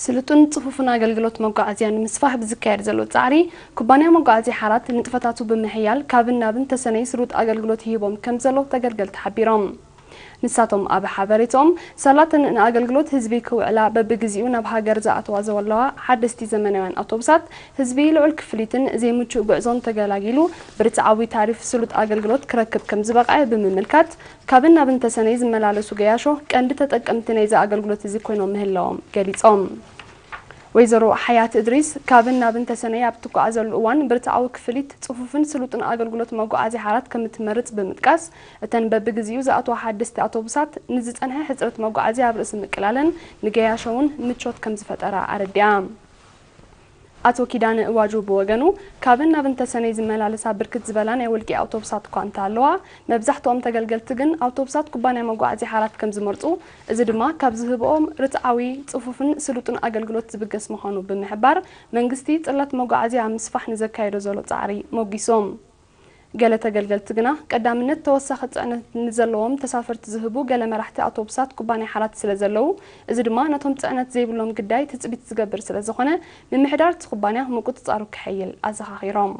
ስሉጥን ጽፉፍን ኣገልግሎት መጓዓዝያ ንምስፋሕ ብዝካየድ ዘሎ ጻዕሪ፣ ኩባንያ መጓዓዝያ ሓራት ንጥፈታቱ ብምሕያል ካብን ናብን ተሰነይ ስሉጥ ኣገልግሎት ይህቦም ከም ዘሎ ተገልገልቲ ሓቢሮም። ንሳቶም ኣብ ሓበሬቶም፣ ሳላተን ንኣገልግሎት ህዝቢ ክውዕላ በብግዜኡ ናብ ሃገር ዝኣተዋ ዘለዋ ሓደስቲ ዘመናውያን ኣውቶቡሳት ህዝቢ ልዑል ክፍሊትን ዘይምቹእ ጉዕዞን ተገላጊሉ ብርትዓዊ ታሪፍ ስሉጥ ኣገልግሎት ክረክብ ከም ዝበቕዐ ብምምልካት፣ ካብን ናብን ተሰነይ ዝመላለሱ ገያሾ ቀንዲ ተጠቀምቲ ናይዚ ኣገልግሎት እዚ ኮይኖም ምህላዎም ገሊጾም። ወይዘሮ ሓያት እድሪስ፣ ካብን ናብን ተሰነይ ኣብ ትጓዓዘሉ እዋን ብርትዓዊ ክፍሊት፣ ጽፉፍን ስሉጥን ኣገልግሎት መጓዓዝያ ሓራት ከም እትመርጽ ብምጥቃስ፣ እተን በብግዜኡ ዝኣትዋ ሓደስቲ ኣውቶቡሳት ንዝጸንሐ ሕጽረት መጓዓዝያ ኣብ ርእሲ ምቅላለን ንገያሾ እውን ምቾት ከም ዝፈጠራ ኣረዲኣ። ኣቶ ኪዳነ እዋጁ ብወገኑ፣ ካብን ናብን ተሰነይ ዝመላለሳ ብርክት ዝበላ ናይ ውልቂ ኣውቶቡሳት እኳ እንተሃለዋ፣ መብዛሕትኦም ተገልገልቲ ግን ኣውቶቡሳት ኩባንያ መጓዓዝያ ሓራት ከም ዝመርጹ፣ እዚ ድማ ካብ ዝህብኦም ርትዓዊ፣ ጽፉፍን ስሉጥን ኣገልግሎት ዝብገስ ምዃኑ ብምሕባር፣ መንግስቲ ጽላት መጓዓዝያ ኣብ ምስፋሕ ንዘካየዶ ዘሎ ጻዕሪ ሞጊሶም። ገለ ተገልገልቲ ግና፣ ቀዳምነት ተወሳኺ ጽዕነት ንዘለዎም ተሳፈርቲ ዝህቡ ገለ መራሕቲ ኣውቶቡሳት ኩባንያ ሓራት ስለ ዘለዉ፣ እዚ ድማ ነቶም ጽዕነት ዘይብሎም ግዳይ ትጽቢት ዝገብር ስለ ዝኾነ፣ ምምሕዳር እቲ ኩባንያ ምቁጽጻሩ ከሐይል ኣዘኻኺሮም።